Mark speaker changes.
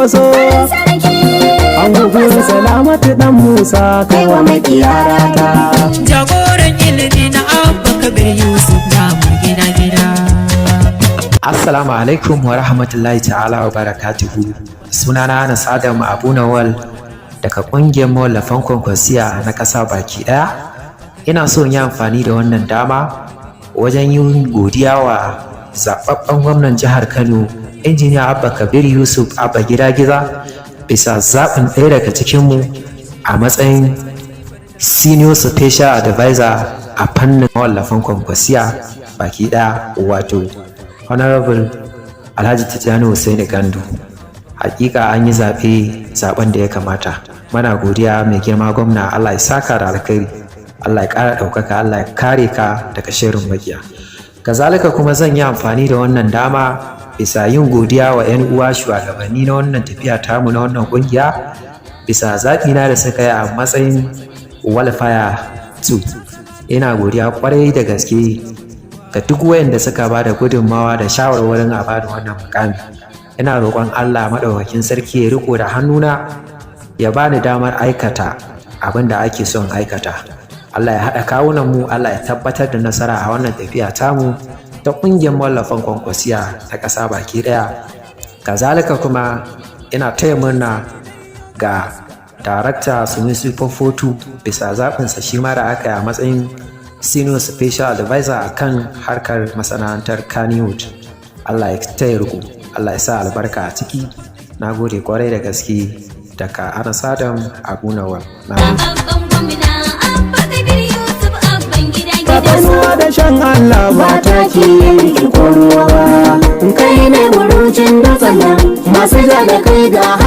Speaker 1: Kwankwaso. An gugurin Salamatu dan Musa, kai wa makiyarata.
Speaker 2: Jagoran ilimi na Abba Kabir Yusuf namu gida gida.
Speaker 3: Assalamu alaikum wa rahmatullahi ta'ala wa barakatuhu. Sunana Anas Adam Abu Nawal daga ƙungiyar mawallafan Kwankwasiya na ƙasa baki ɗaya. Ina so in yi amfani da wannan dama wajen yin godiya wa zaɓaɓɓen gwamnan jihar Kano, Injiniya Abba Kabir Yusuf Abba Gida Gida, bisa zaɓin ɗaya daga cikinmu a matsayin Senior Special Advisor a fannin mawallafan Kwankwasiya baki ɗaya, wato Honorable Alhaji Tijjani Hussaini Gandu. Hakika an yi zaɓe, zaɓen da ya kamata. Muna godiya, mai girma gwamna. Allah ya saka da alkhairi, Allah ya ƙara ɗaukaka, Allah ya kare ka daga shirin makiya. Kazalika kuma zan yi amfani da wannan dama bisa yin godiya wa 'yan uwa shugabanni na wannan tafiya tamu na wannan ƙungiya, bisa zaɓina da suka yi a matsayin Welfare 2. Ina godiya kwarai da gaske ga duk wayanda suka ba da gudunmawa da shawarwarin a bada wannan mukami. Ina roƙon Allah maɗaukakin sarki ya riko da hannuna, ya bani damar aikata abin da ake son aikata. Allah ya haɗa kawunan mu, Allah ya tabbatar da nasara a wannan tafiya tamu ta ƙungiyar mawallafan Kwankwasiya ta ƙasa baki ɗaya. Kazalika kuma ina taya murna ga Darakta Sunusi Fofotu bisa zaɓinsa shi ma da aka yi a matsayin Senior Special Advisor a kan harkar masana'antar Kannywood. Allah ya taya riko, Allah ya sa albarka a ciki. Na gode kwarai da gaske, daga Anas Adam Abu Nawal. Na gode.
Speaker 4: Abban gwamna Abba Kabir Yusuf, abban gida gida.
Speaker 1: Tafarnuwa da shan Allah ba
Speaker 5: ba taki yanki ko ruwa ba. Kai ne burucin dutsen nan, masu ja da kai ga